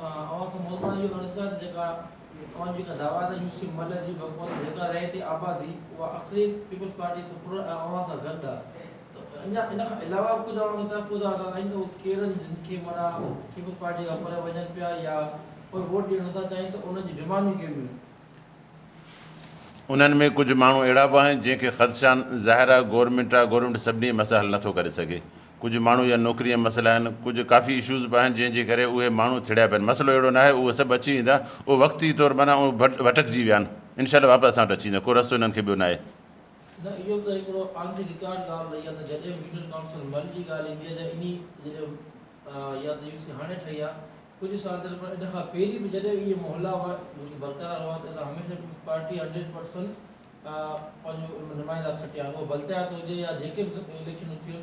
اوهان کان محترمه اهو عرض ڪيان ته جيڪا اوهان جي جيڪا دعويٰ آهي ته يو سي مل جي حڪومت جيڪا رهي ٿي آبادي اها اڪثريت پيپلز پارٽي سپورٽر ۽ اوهان سان گڏ آهي ته اڃا ان کان علاوه به ڪجهه اوهان کي تحفظات آهن ته اهي ڪير آهن جن کي معنيٰ پيپلز پارٽي کان پري وڃن پيا يا اهي ووٽ ڏيڻ نٿا چاهين ته انهن جون ڊمانڊون ڪهڙيون آهن؟ انهن ۾ ڪجهه ماڻهو اهڙا به آهن جنهن کي خدشا آهن، ظاهر آهي گورنمينٽ آهي گورنمينٽ سڀني جا مسئلا حل نٿو ڪري سگهي، ڪجهه ماڻهو يا نوڪري جا مسئلا آهن، ڪجهه ڪافي اشوز به آهن جنهن جي ڪري اهي ماڻهو ٿڙيا پيا آهن، مسئلو اهڙو ناهي اهي سڀ اچي ويندا، اهي وقتي طور معنيٰ اهي ڀٽڪجي ويا آهن، انشاء الله واپس اسان وٽ اچي ويندا، ڪو رستو انهن کي ٻيو ناهي. نه اهو ته هڪڙو آن the record ڳالهه رهي آهي ته جڏهن به يونين ڪائونسل مل جي ڳالهه ايندي آهي يا انهي جڏهن يا ته يو سي هاڻي ٺهي آهي ڪجهه سال ٿيل پر ان کان پهرين به جڏهن اهي محلا هئا جيڪي برقرار هئا ته اتان هميشه پيپلز پارٽي هنڊريڊ پرسنٽ پنهنجو نمائندا کٽيا اهو بلتيات هجي يا جيڪي به اليڪشنون ٿيون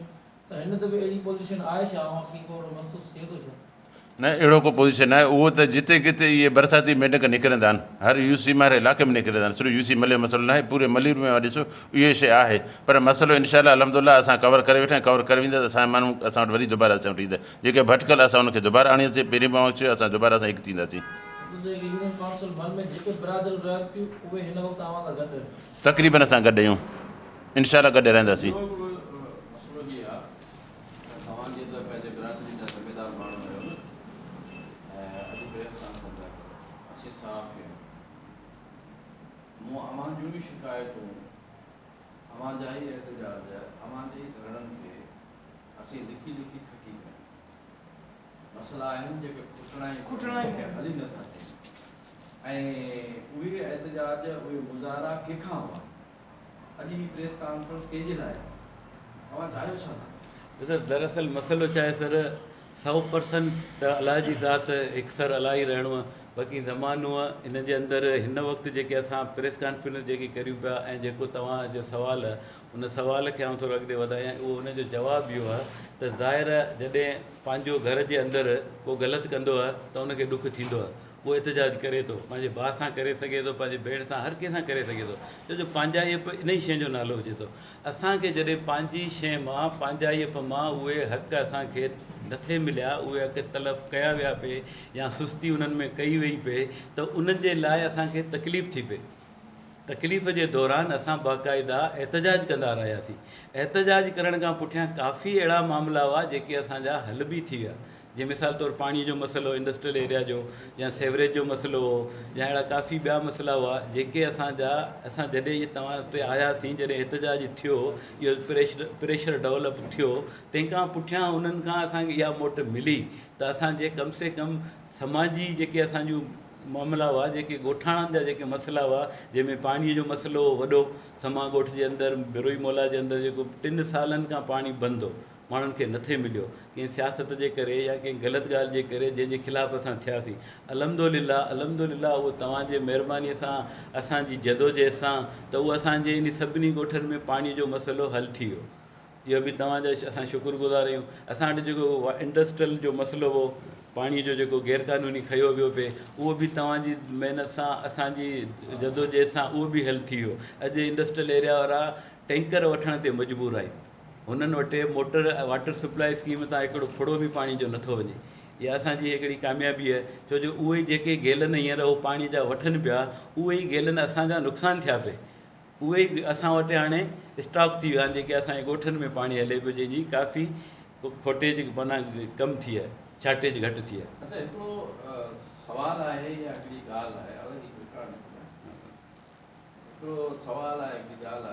ته هن دفعي اهڙي پوزيشن آهي ڇا اوهان کي ڪو اهڙو محسوس ٿئي ٿو ڇا؟ نه اهڙو ڪو پوزيشن ناهي اهو ته جتي ڪٿي اهي برساتي مينڍڪ نڪرندا آهن هر يو سي ۾ هر علائقي ۾ نڪرندا آهن صرف يو سي ملير جو مسئلو ناهي پوري ملير ۾ اوهان ڏسو اهي شيء آهي پر مسئلو انشاء الله الحمد الله اسان ڪور ڪري ويٺا آهيون ڪور ڪري ويندا ته اسان جا ماڻهو اسان وٽ وري دوباره اچڻ وٺي ايندا جيڪي ڀٽڪل اسان ان کي دوباره آڻينداسين پهرين به اوهان کي چيو اسان دوباره اسان هڪ ٿينداسين. مطلب ته يونين ڪائونسل مل ۾ جيڪي برادريون رهن ٿيون اهي هن وقت اوهان سان گڏ آهن. تقريبن اسان گڏ آهيون انشاء الله گڏ رهنداسين. ٻيو هڪڙو مسئلو هي آ ته توهان جيئن ته پنهنجي برادري جا ذميدار ماڻهو آهيو نه ۽ اڄ پريس ڪانفرنس پيا ڪرو اسين صحافي آهيون مون اوهان جون ئي شڪايتون اوهان جا ئي احتجاج اوهان جي ئي ڌرڻن کي اسين لکي لکي ٿڪي پيا آهيون. مسئلا آهن جيڪي کٽڻا ئي پون جيڪي حل ئي نٿا ٿين ۽ اهي احتجاج اهي مظاهرا ڪنهن کان هئا؟ اڄ هي پريس ڪانفرنس ڪنهن جي لاء آهي؟ اوهان چاهيو ڇا ٿا؟ ڏسو دراصل مسئلو ڇا آهي سر سئو پرسنٽ ته الله جي ذات هڪ سر الله ئي رهڻو آهي باقي زمانو ان جي اندر هن وقت جيڪي اسان پريس ڪانفرنس جيڪي ڪريون پيا ۽ جيڪو توهان جو سوال آهي ان سوال کي آئون ٿورو اڳتي وڌايان اهو ان جو جواب اهو آهي ته ظاهر آهي جڏهن پنهنجو گهر جي اندر ڪو غلط ڪندو آهي ته ان کي ڏک ٿيندو آهي اهو احتجاج ڪري ٿو پنهنجي ڀاء سان ڪري سگهي ٿو پنهنجي ڀيڻ سان هر ڪنهن سان ڪري سگهي ٿو ڇو جو پنهنجائپ انهي شيء جو نالو هجي ٿو اسان کي جڏهن پنهنجي شيء مان پنهنجائپ مان اهي حق اسان کي نٿي مليا اهي حق تلف ڪيا ويا پئي يا سستي انهن ۾ ڪئي وئي پئي ته ان جي لاء اسان کي تڪليف ٿي پئي تڪليف جي دوران اسان باقاعده احتجاج ڪندا رهياسين. احتجاج ڪرڻ کان پٺيان ڪافي اهڙا معاملا هئا جيڪي اسان جا حل به ٿي ويا. جيئن مثال طور پاڻي جو مسئلو انڊسٽريل ايريا جو يا سيوريج جو مسئلو هو يا اهڙا ڪافي ٻيا مسئلا هئا جيڪي اسان جا اسان جڏهن اهي توهان اتي آياسين جڏهن احتجاج ٿيو اهو پريشر پريشر ڊولپ ٿيو تنهن کان پٺيان انهن کان اسان کي اها موٽ ملي ته اسان جي ڪم سي ڪم سماجي جيڪي اسان جون معاملا هئا جيڪي ڳوٺاڻن جا جيڪي مسئلا هئا جنهن ۾ پاڻي جو مسئلو هو وڏو سما ڳوٺ جي اندر بروهي مولا جي اندر جيڪو ٽن سالن کان پاڻي بند هو ماڻهن کي نٿي مليو ڪنهن سياست جي ڪري يا ڪنهن غلط ڳالهه جي ڪري جنهن جي خلاف اسان ٿياسين الحمد لله الحمد لله اهو توهان جي مهرباني سان اسان جي جدوجهد سان ته اهو اسان جي ان سڀني ڳوٺن ۾ پاڻي جو مسئلو حل ٿي ويو اهو به توهان جا اسان شڪر گذار آهيون. اسان وٽ جيڪو انڊسٽريل جو مسئلو هو پاڻي جو جيڪو غير قانوني کنيو ويو پئي اهو به توهان جي محنت سان اسان جي جدوجهد سان اهو به حل ٿي ويو. اڄ انڊسٽريل ايريا وارا ٽينڪر وٺڻ تي مجبور آهن. هنن وٽ موٽر واٽر سپلاء اسڪيم تان هڪڙو ڦڙو به پاڻي جو نٿو وڃي. اها اسان جي هڪڙي ڪاميابي آهي ڇو جو اهي جيڪي گيلن هينئر اهو پاڻي جا وٺن پيا اهي ئي گيلن اسان جا نقصان ٿيا پئي. اهي ئي اسان وٽ هاڻي اسٽاڪ ٿي ويا آهن جيڪي اسان جي ڳوٺن ۾ پاڻي هلي پيو جنهن جي ڪافي کوٽيج معنيٰ ڪم ٿي آهي شارٽيج گهٽ ٿي آهي. اڇا هڪڙو سوال آهي يا هڪڙي ڳالهه آهي هي رڪارڊ نه ٿيل آهي هڪڙو سوال آهي هڪڙي ڳالهه آهي.